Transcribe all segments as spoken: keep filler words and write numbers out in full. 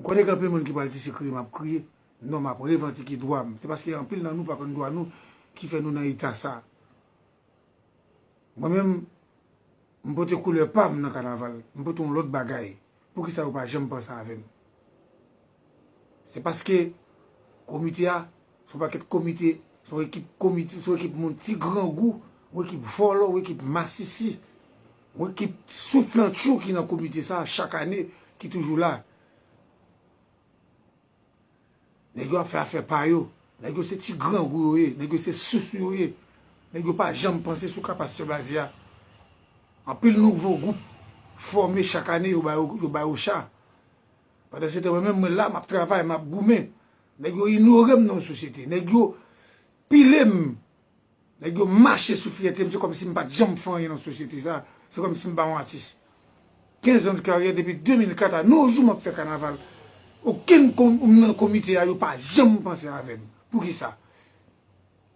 Konnen gen anpil moun ki pral di se kriye m ap kriye. Non, m ap revandike dwa m. Se paske anpil nan nou pa konn dwa nou ki fè nou nan eta sa. Mwen menm, m pote koulè pa m nan kanaval. M pote yon lòt bagay. Poukisa yo pa janm panse avè m? Se paske komite a, se yon pakèt komite, se yon ekip komite, se yon ekip moun ti grangou, yon ekip vòlò, yon ekip masisi, yon ekip souflantchou ki nan komite sa a chak ane, ki toujou la. Nèg yo ap fè afè pa yo. Nèg yo se ti grangou yo ye. Nèg yo se sousou yo ye. Nèg yo pa janm panse sou ka Pastè Blaze a. Anpil nouvo gwoup fòme chak ane, yo ba yo, yo ba yo cha. Pandan se tan, mwen menm, mwen la, m ap travay, m ap goumen. Nèg yo inyore m nan yon sosyete. Nèg yo pile m. Nèg yo mache sou fyète m, se kòmsi m pa t janm fè anyen nan sosyete sa. Se kòmsi m pa yon atis. Kenz an de karyè, depi de mil kat a nos jours m ap fè kanaval. Okenn kon-, moun nan komite a, yo pa janm panse avè m. Poukisa?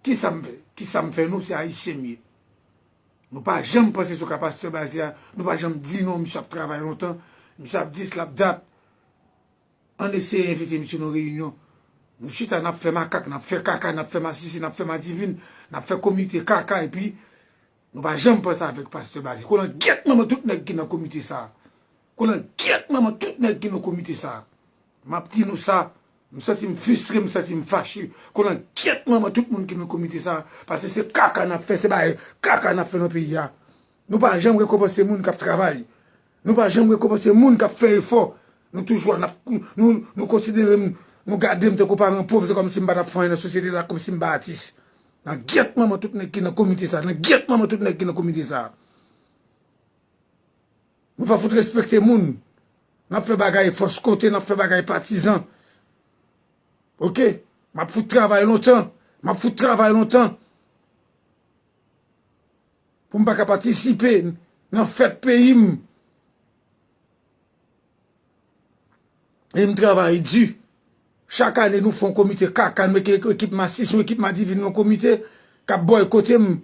Kisa m fè? Kisa m fè nou? Se Ayisyen m ye. Nou pa janm panse sou ka Pastè Blaze a. Nou pa janm di non, misye ap travay lontan. Misye ap dis, l ap dat. Ann eseye envite misye nan reyinyon. Nou chita, n ap fè makak, n ap fè kaka, n ap fè masisi, n ap fè madivin, n ap fè komite kaka, epi nou pa janm panse avèk Pastè Blaze. Kolangyèt manman tout nèg ki nan komite sa a. Kolangyèt manman tout nèg ki nan komite sa a. M ap di nou sa, m santi m fristre, m santi m fache. Kolangyèt manman tout moun ki nan komite sa a. Paske se kaka n ap fè, se bagay kaka n ap fè nan peyi a. Nou pa janm rekonpanse moun k ap travay. Nou pa janm rekonpanse moun k ap fè efò. Nou toujou, n ap, nou, nou konsidere m, nou gade m tankou paran pòv, se kòmsi m pa t ap fè anyen nan sosyete sa, kòmsi m pa atis. Nan gyèt manman tout nèg ki nan komite sa, nan gyèt manman tout nèg ki nan komite sa. Nou fè fout respekte moun. N ap fè bagay fòs kote, n ap fè bagay patizan. Oke? M ap fout travay lontan. M ap fout travay lontan. Pou m pa ka patisipe nan fèt peyi m. E m travay di. Chak ane, nou fè yon komite kaka, nou mete ekip masis, yon ekip madivin, yon komite k ap bòykote m.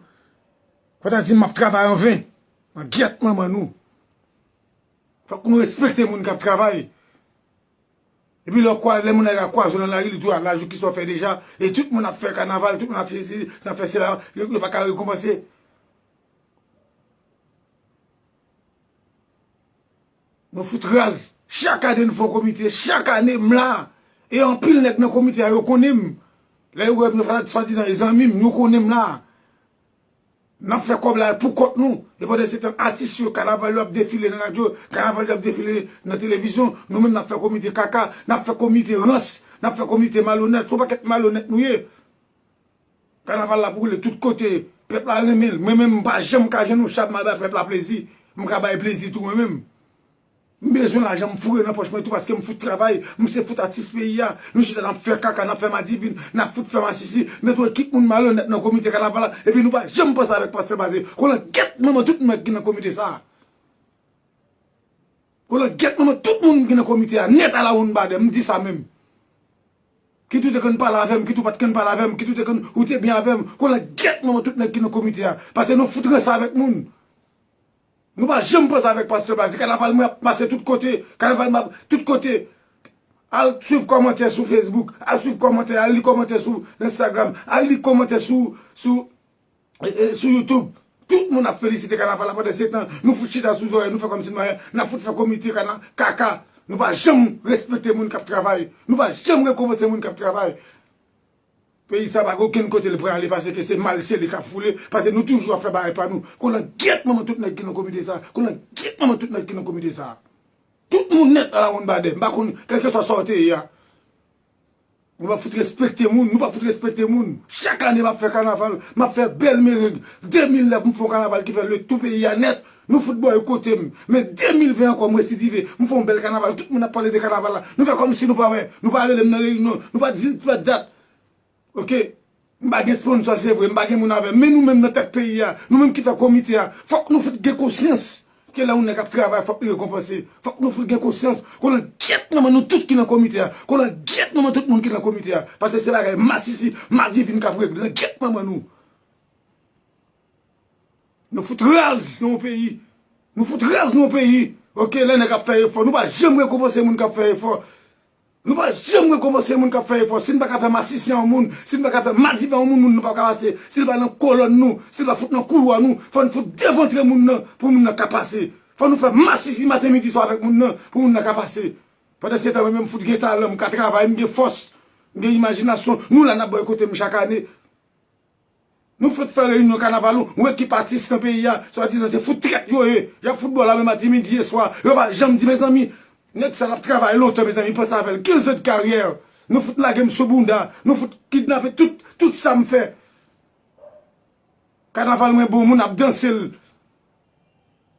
Fò ta di m ap travay anven. Nan gyèt manman nou. Fòk nou respekte moun k ap travay. Epi lè w kwa-, lè moun nan la kwaze w nan lari, li di w, "A, lajou kisa w fè deja?" E tout moun ap fè kanaval, tout moun ap fè sesi, ap fè sela, yo, yo pa ka rekonpanse. Nou fout raz. Chak ane nou fè yon komite, chak ane m la. E anpil nèg nan komite a, yo konnen m. Lè yo wè m, yo swadizan e zanmi m, yo konnen m la. N ap fè kòb la pou kont nou. E pandan se tan, atis yo, kanaval yo ap defile nan radyo, kanaval yo ap defile nan televizyon. Nou menm, n ap fè komite kaka, n ap fè komite rans, n ap fè komite malonèt. Se yon pakèt malonèt nou ye. Kanaval la pou woule tout kote. Pèp la renmen l. Mwen menm, m pa janm ka jwenn yon cha pou m al bay pèp la plezi. M ka bay plezi tou mwen menm. M bezwen lajan, m foure nan pòch mwen tou paske m fout travay, m se fout atis peyi a. Nou chita n ap fè kaka, n ap fè madivin, n ap fout fè masisi. Met yon ekip moun malonèt nan komite kanaval la, epi nou pa janm panse avèk Pastè Blaze. Kolangyèt manman tout nèg ki nan komite sa a. Kolangyèt manman tout moun ki nan komite a, nèt alawonnbadè, m di sa menm. Kit ou te konn pale avè m, kit ou pa t konn pale avè m, kit ou te konn, ou te byen avè m. Kolangyèt manman tout nèg ki nan komite a. Paske nou fout ranse avèk moun. Nou pa janm panse avèk Pastè Blaze. Kanaval mwen ap pase tout kote. Kanaval mwen ap tout kote. Al swiv kòmantè sou Facebook. Al swiv kòmantè. Al li kòmantè sou Instagram. Al li kòmantè sou, sou, e, e, sou YouTube. Tout moun ap felisite kanaval la pandan se tan. Nou fout chita sou zòrèy. Nou fè kòmsi nou anyen. N ap fout fè komite kana-, kaka. Nou pa janm respekte moun k ap travay. Nou pa janm rekonpanse moun k ap travay. Peyi sa pa gen okenn kote li prale paske se mal se li k ap foule, paske nou toujou ap fè bagay pa nou. Kolangyèt manman tout nèg ki nan komite sa. Kolangyèt manman tout nèg ki nan komite sa. Tout moun nèt alawonnbadè. M pa konn, kèlkeswa sa w te ye a. Nou pa fout respekte moun, nou pa fout respekte moun. Chak ane m ap fè kanaval, m ap fè bèl mereng. De mil nèf m fè yon kanaval ki fè le tou peyi a nèt. Nou fout bòykote m. Men de mil ven ankò m residive. M fè yon bèl kanaval, tout moun ap pale de kanaval la. Nou fè kòmsi nou pa wè, nou pa rele m nan reyinyon, nou pa di, pa dat. Oke? M pa gen sponsò, se vre, m pa gen moun avè m. Men nou menm nan tèt peyi a, nou menm ki fè komite a, fòk nou fout gen konsyans ke lè yon nèg ap travay, fòk li rekonpanse. Fòk nou fout gen konsyans. Kolangyèt manman nou tout ki nan komite a. Kolangyèt manman tout moun ki nan komite a. Paske se bagay masisi, madivin k ap regle. Langyèt manman nou. Nou fout raz nan yon peyi. Nou fout raz nan yon peyi. Oke, lè nèg ap fè efò, nou pa janm rekonpanse moun k ap fè efò. Nou pa janm rekonpanse moun k ap fè efò. Si n pa ka fè masisi a yon moun, si n pa ka fè madiven a yon moun, moun nan p ap ka pase. Si l pa nan kolòn nou, si l pa fout nan koulwa nou, fò n fout devantre moun nan pou moun nan ka pase. Fò nou fè masisi maten, midi, swa avèk moun nan pou moun nan ka pase. Pandan se tan, mwen menm, m fout gen talan, m ka travay, m gen fòs, m gen imajinasyon. Nou la, n ap bòykote m chak ane. Nou fout fè reyinyon kanaval, yon ekip atis nan peyi a, swadizan se fout trèt yo ye. Y ap fout bò la menm a di midi e swa. Yo pa janm di, mezanmi, nèg sa l ap travay lontan, mezanmi, panse avè l, kenz an de karyè. Nou fout lage m sou bounda, nou fout kidnape tout, tout sa m fè. Kanaval mwen bon, moun ap danse l.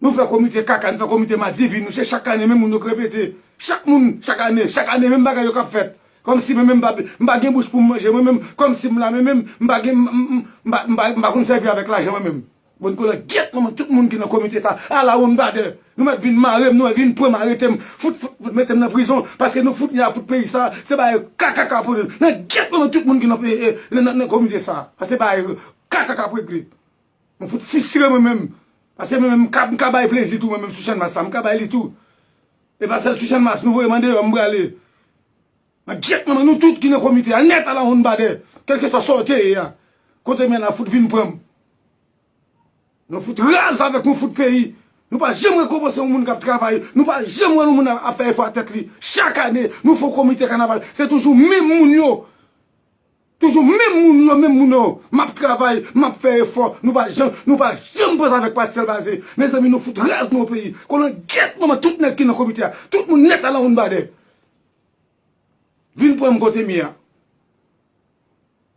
Nou fè komite kaka, nou fè komite madivin, nou se chak ane menm moun yo k repete. Chak moun, chak ane, chak ane menm bagay yo k ap fèt. Kòmsi mwen menm m pa, m pa gen bouch pou m manje, mwen menm, kòmsi m la, mwen menm, m pa gen, m, m, m pa, m pa, m pa konn sèvi avèk lajan mwen menm. Bon, konnen gyèt manman tout moun ki nan komite sa, ala wonn badè. Nou mèt vin mare m, nou mèt vin pran m, arete m, fout, fout, fout, mete m nan prizon, paske nou fout n a fout peyi sa, se bagay kaka k ap regle. Nan gyèt manman tout moun ki nan, e, e, nan, nan, nan komite sa, paske bagay kaka k ap regle. Mwen fout fristre mwen menm. Paske mwen menm, m ka, m ka bay plezi tou, mwen menm sou Channmas la, m ka bay li tou. E pa sèl sou Channmas, nou voye m andeyò, m prale. Nan gyèt manman nou tout ki nan komite a, nèt ala wonn badè. Kèlkeswa sa w te ye a. Kote m ye la, fout vin pran m. Nou fout raz avèk nou fout peyi. Nou pa janm rekonpanse yon moun k ap travay. Nou pa janm wè yon moun ap, ap fè efò a tèt li. Chak ane, nou fè yon komite kanaval. Se toujou menm moun yo. Toujou menm moun yo, menm moun yo. M ap travay, m ap fè efò. Nou pa janm, nou pa janm panse avèk Pastè Baze. Mezanmi, nou fout raz nan peyi. Konnen gyèt manman tout nèg ki nan komite a. Tout moun nèt ala wonn badè. Vin pran m kote m ye a.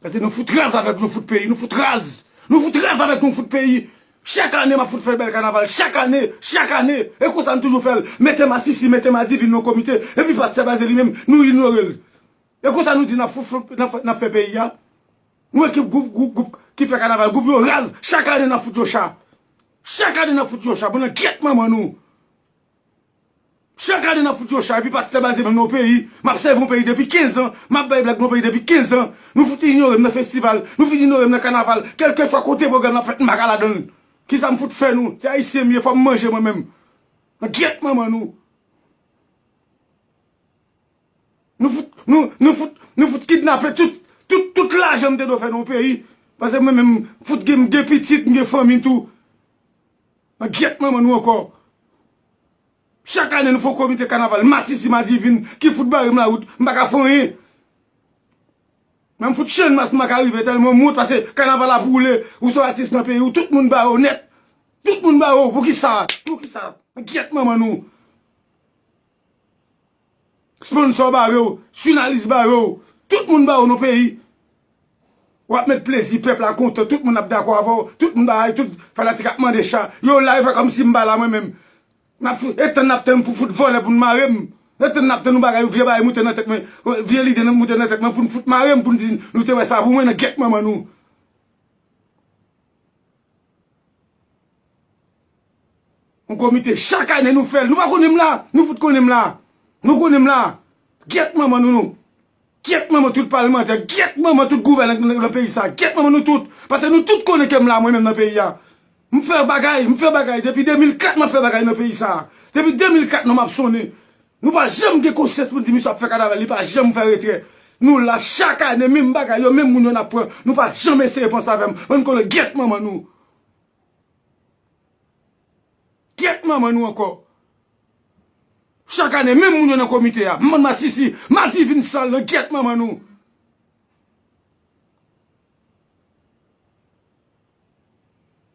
Paske nou fout raz avèk nou fout peyi, nou fout raz. Nou fout raz avèk nou fout peyi. Chak ane m ap fout fè bèl kanaval, chak ane, chak ane. E konsa n toujou fè l. Mete masisi, mete madivin nan komite. Epi Pastè Baze li menm, nou inyore l. E konsa nou di n ap fout, fout, n ap fè, n ap fè peyi a. Nou ekip gwoup, gwoup, gwoup ki fè kanaval, gwoup yo raz. Chak ane n ap fout yo cha. Chak ane n ap fout yo cha. Bon, nan gyèt manman nou. Chak ane n ap fout yo cha. Epi Pastè Baze menm nan yon peyi. M ap sèvi yon peyi depi kenz an. M ap bay blag nan yon peyi depi kenz an. Nou fout inyore m nan festival. Nou fout inyore m nan kanaval. Kèlkeswa kote pwogram nan ap fèt, m pa ka ladan l. Kisa m fout fè nou? Se ayisyen m ye, fò m manje mwen menm. Nan gyèt manman nou. Nou fout, nou, nou fout, nou fout kidnape tout, tout, tout lajan m te dwe fè nan yon peyi. Paske mwen menm, fout gen, m gen pitit, m gen fanmi tou. Nan gyèt manman nou ankò. Chak ane nou fè yon komite kanaval, masisi madivin, ki fout bare m lawout, m pa ka fè anyen. Menm fout Channmas m pa ka rive tèlman m wont, paske kanaval ap woule, ou se yon atis nan peyi w, tout moun bare w nèt. Tout moun bare w, poukisa? Poukisa? Gyèt manman nou. Sponsò bare w, jounalis bare w, tout moun bare w nan peyi. W ap met plezi, pèp la kontan, tout moun ap dakò avè w, tout moun ba, tout fanatik ap mande cha. Yo la, yo fè kòmsi m pa la mwen menm. N ap fout, e tann n ap tann pou fout vòlè pou n mare m. E tann n ap tann yon bagay, yon vye bagay moute nan tèt mwen, vye lide moute nan tèt mwen pou n fout mare m, pou n di nou te wè sa pou mwen nan gyèt manman nou. Yon komite, chak ane nou fè l. Nou pa konnen m la. Nou fout konnen m la. Nou konnen m la. Gyèt manman nou, nou. Gyèt manman tout palmantè. Gyèt manman tout gouvènè nan, nan peyi sa. Gyèt manman nou tout. Paske nou tout konnen ke m la, mwen menm nan peyi a. M fè bagay, m fè bagay. Depi de mil kat, m ap fè bagay nan peyi sa. Depi de mil kat, non m ap sonnen. Nou pa janm gen konsyans pou n di misye ap fè kanaval, li pa janm fè retrè. Nou la chak ane, menm bagay yo, menm moun yo n ap pran. Nou pa janm eseye panse avè m. Ban n konnen gyèt manman nou. Gyèt manman nou ankò. Chak ane, menm moun yo nan komite a. M bann masisi, madivin sal nan gyèt manman nou.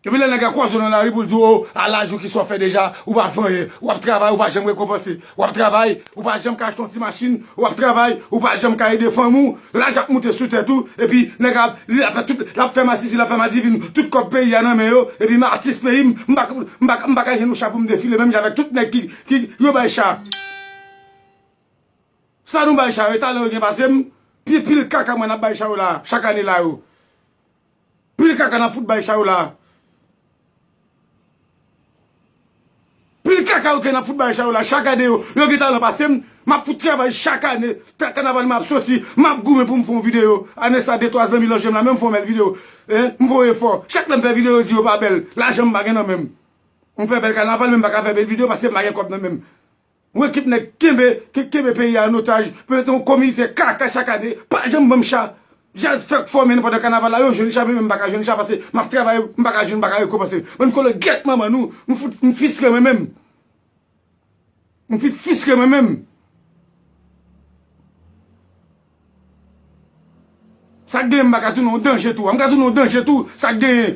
Epi lè nèg la kwaze w nan lari pou l di w, o, a laj ou ki sa w fè deja, ou pa fè anyen. W ap travay, ou pa janm rekonpanse. W ap travay, ou pa janm ka achte yon ti machin. W ap travay, ou pa janm ka ede fanmi w. Laj ap moute sou tèt ou. Epi nèg la, li ap fè tout, l ap fè masisi, l ap fè madivin. Tout kòb peyi a nan men yo. Epi m atis peyi m, m pa, m pa, m pa ka jwenn yon cha pou m defile menm jan avèk tout nèg ki, ki yo bay cha. Sa nou bay cha yo, e talan yo gen pase m. Pi pil kaka mwen n ap bay cha yo la, chak ane la yo. Pil kaka n ap fout bay cha yo la. Pil kaka yo ke n ap fout bay cha yo la, chak ane yo, yo gen talan pase m. M ap fout travay chak ane. Tan kanaval m ap soti, m ap goumen pou m fè yon videyo. Ane sa, de twa zanmi lanje m la, men m fè yon bèl videyo. Hein? M fè yon efò. Chak lè m fè videyo, yo di yo pa bèl. Lajan m pa gen nan men m. M fè bèl kanaval, men m pa ka fè bèl videyo paske m pa gen kòb nan men m. Yon ekip nèg kenbe, ki kenbe peyi a an otaj, pou mete yon komite kaka chak ane, pa janm ban m cha. Djaz fèk fòme nan pandan kanaval la, yo jwenn cha, men m pa ka jwenn cha, paske m ap travay, m pa ka jwenn, m pa ka rekonpanse. Bann kòlòt gyèt manman nou, m fout, m fristre mwen menm. M fi-, fristre mwen menm. Sa k genyen, m pa ka tounen yon danje tou. M ka tounen yon danje tou, sa k genyen.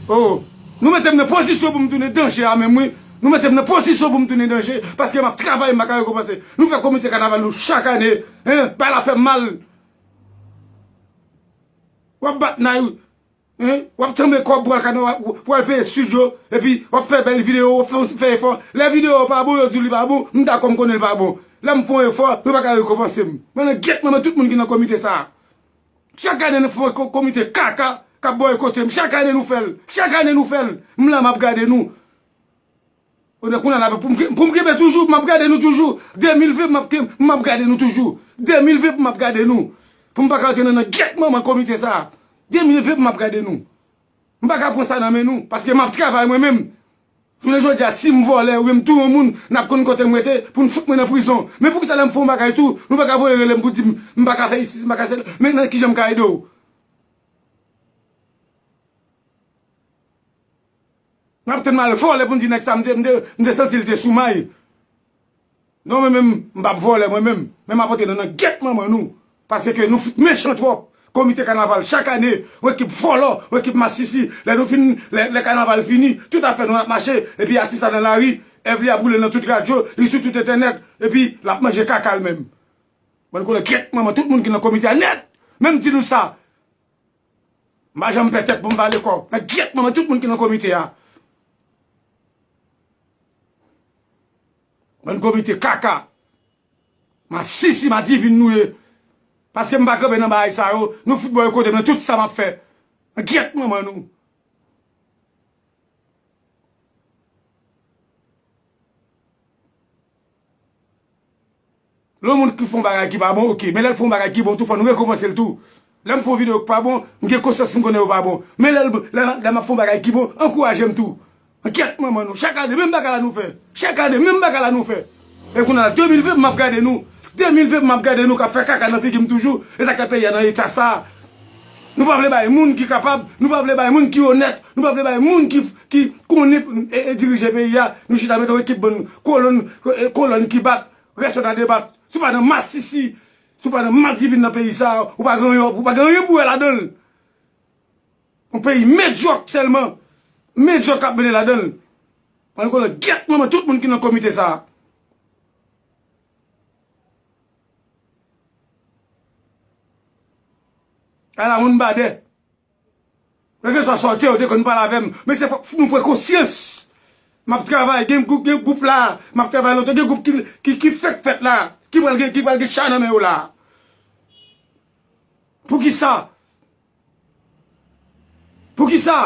Oh, nou mete m nan pozisyon pou m tounen danje a menm, wi. Nou mete m nan pozisyon pou m tounen danje, paske m ap travay, m pa ka rekonpanse. Nou fè komite kanaval nou chak ane, hein, bagay la fè m mal. W ap bat nay, hein, w ap tranble kòb pou al kana-, pou al peye estidyo, epi w ap fè bèl videyo, w ap fè, fè efò. Lè videyo a pa bon, yo di w li pa bon, m dakò, m konnen li pa bon. Lè m fè yon efò, yo pa ka rekonpanse m. Men nan gyèt manman tout moun ki nan komite sa a. Chak ane nou fè ko-, komite kaka k ap bòykote m. Chak ane nou fè l. Chak ane nou fè l. M la, m ap gade nou. Kounye a la, pou m, pou m kenbe toujou, m ap gade nou toujou. De mil ven, m ap, m ap gade nou toujou. De mil ven, m ap gade nou. Pou m pa ka rete nan, nan gyèt manman komite sa a. De mil ven, m ap gade nou. M pa ka pran sa nan men nou, paske m ap travay mwen menm. Jounen jodi a, si m vòlè oubyen m touye yon moun, n ap konn kote m rete pou n fout mwen nan prizon. Men poukisa lè m fè yon bagay tou, nou pa ka voye rele m pou di m, m pa ka fè isi, m pa ka fè sa, men nan kijan m ka ede w? N ap tann m al vòlè pou n di nèg sa, m te, m te, m te santi l te sou may. Non, mwen menm, m p ap vòlè mwen menm. Men m ap antre nan, nan gyèt manman nou. Paske nou fout mechan twòp. Komite kanaval, chak ane, yon ekip vòlò, yon ekip masisi. Lè nou fin, lè, lè kanaval fini, tout afè nou ap mache, epi atis la nan lari, èv li ap boule nan tout radyo, li sou tout entènèt, epi l ap manje kaka l menm. Bann kòlòt gyèt manman tout moun ki nan komite a nèt. Men m di nou sa, m pa janm pè tèt pou m pale kò. Nan gyèt manman tout moun ki nan komite a. Bann komite kaka. Masisi, madivin nou ye. Paske m pa kanpe nan bagay sa yo, nou fout bòykote m nan tout sa m ap fè. Nan gyèt manman nou. Lè yon moun ki fè yon bagay ki pa bon, oke. Men lè l fè yon bagay ki bon tou, fò nou rekonpanse l tou. Lè m fè yon videyo ki pa bon, m gen konsyans, m konnen yo pa bon. Men lè l, lè, lè m ap fè yon bagay ki bon, ankouraje m tou. Gyèt manman nou. Chak ane, menm bagay la nou fè. Chak ane, menm bagay la nou fè. E kounye a, de mil ven, m ap gade nou. De mil ven, m ap gade nou k ap fè kaka nan figi m toujou. E sa k fè peyi a nan eta sa a. Nou pa vle bay moun ki kapab, nou pa vle bay moun ki onèt, nou pa vle bay moun ki, ki konnen, e, e dirije peyi a. Nou chita mete yon ekip bann kolòn, e, kolòn ki bat, rès yo nan debat. Si w pa nan masisi, si w pa nan madivin nan peyi sa a, ou pa gen anyen, ou pa gen anyen pou wè ladan l. Yon peyi medyòk sèlman. Medyòk k ap mennen ladan l. Mwen konnen gyèt manman tout moun ki nan komite sa a. Ala moun badè. Kèlkeswa sa w te ye, w te konn pale avè m. Men se fòk nou pran konsyans. M ap travay, gen gwoup, gen gwoup la, m ap travay lontan, gen gwoup ki, ki, ki fèk fèt la, ki pral gen, ki pral gen cha nan men yo la. Poukisa? Poukisa?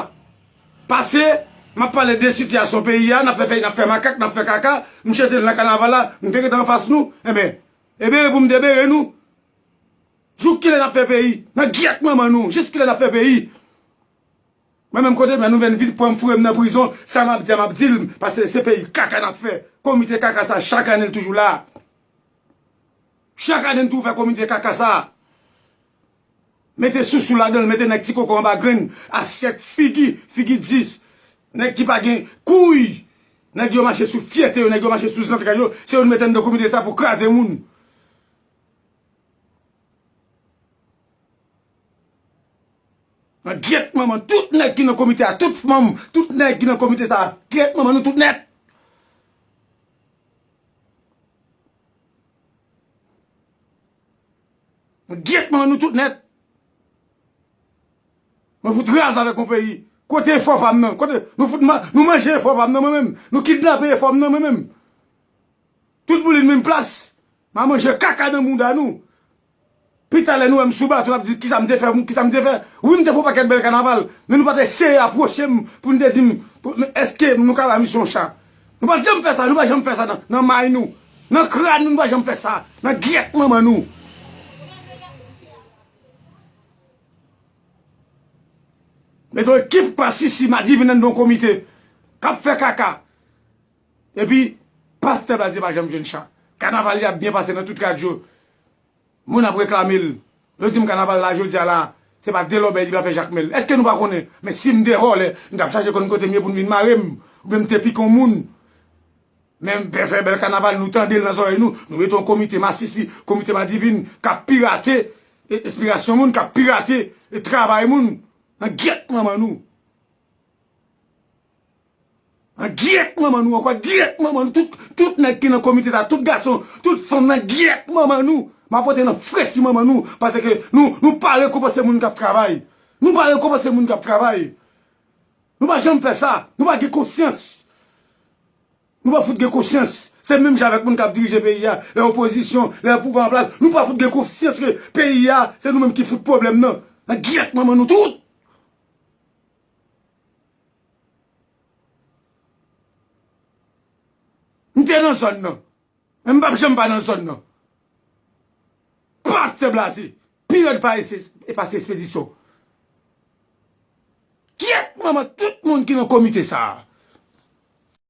Pase, m ap pale de sitiyasyon peyi a, n ap fè, fè, n ap fè makak, n ap fè kaka, m chante nan kanaval la, m te gentan anfas nou, enben, e bere pou m te bere nou. Jouk kilè n ap fè peyi? Nan gyèt manman nou, jis kilè n ap fè peyi? Mwen menm kote m la, nou vin, vin pran m foure m nan prizon, sa m ap di a, m ap di l, paske se peyi kaka n ap fè. Komite kaka sa, chak ane l toujou la. Chak ane n toujou fè komite kaka sa. Mete sousou ladan l, mete nèg ti koko anba grenn, asyèt, figi, figi dis. Nèg ki pa gen kouy. Nèg yo mache sou fyète yo, nèg yo mache sou zantray yo. Se yo n mete anndan komite sa pou kraze moun. Nan gyèt manman tout nèg ki nan komite a, tout manm, tout nèg ki nan komite sa, gyèt manman nou tout nèt. Nan gyèt manman nou tout nèt. Mwen fout raz avèk yon peyi. Kote efò pa m nan? Kote nou fout ma-, nou manje efò pa m nan mwen menm? Nou kidnape efò m nan mwen menm? Tout boulin menm plas. M a manje kaka nan mouda nou. Pi talè nou wè m sou bato, n ap di kisa m te fè, kisa m te fè. Wi, m te fè yon pakèt bèl kanaval, men nou pa t eseye apwoche m pou n te di m, pou, men èske nou ka ba misye yon cha? Nou pa t janm fè sa, nou pa janm fè sa nan, nan may nou. Nan kràn nou, nou pa janm fè sa. Nan gyèt manman nou. Mete yon ekip masisi, madivin anndan yon komite k ap fè kaka. Epi, Pastè Blaze pa janm jwenn cha. Kanaval li ap byen pase nan tout radyo. Moun ap reklame l. Yo di m kanaval la jodi a la, se pa de lòbèy li pa fè Jakmèl. Èske nou pa konnen? Men si m te vòlè, m t ap chache konn kote m ye pou n vin mare m. Oubyen m te pike yon moun. Men m fè bèl kanaval, nou tande l nan zòrèy nou. Nou mete yon komite masisi, komite madivin, k ap pirate e, espirasyon moun, k ap pirate e, travay moun. Nan gyèt manman nou. Nan gyèt manman nou ankò, gyèt manman nou. Tout, tout nèg ki nan komite sa, tout gason, tout fanm nan gyèt manman nou. M ap pote nan fresi manman nou. Paske nou, nou pa rekonpanse moun k ap travay. Nou pa rekonpanse moun k ap travay. Nou pa janm fè sa. Nou pa gen konsyans. Nou pa fout gen konsyans. Se menm jan avèk moun k ap dirije peyi a. Lè opozisyon, lè pouvwa an plas. Nou pa fout gen konsyans ke peyi a, se nou menm ki fout pwoblèm nan. Nan gyèt manman nou tout. M te nan zòn nan. Men m p ap janm pa nan zòn nan. Pastè Blaze, pi rèd pa ese, e pase espedisyon. Gyèt manman tout moun ki nan komite sa a.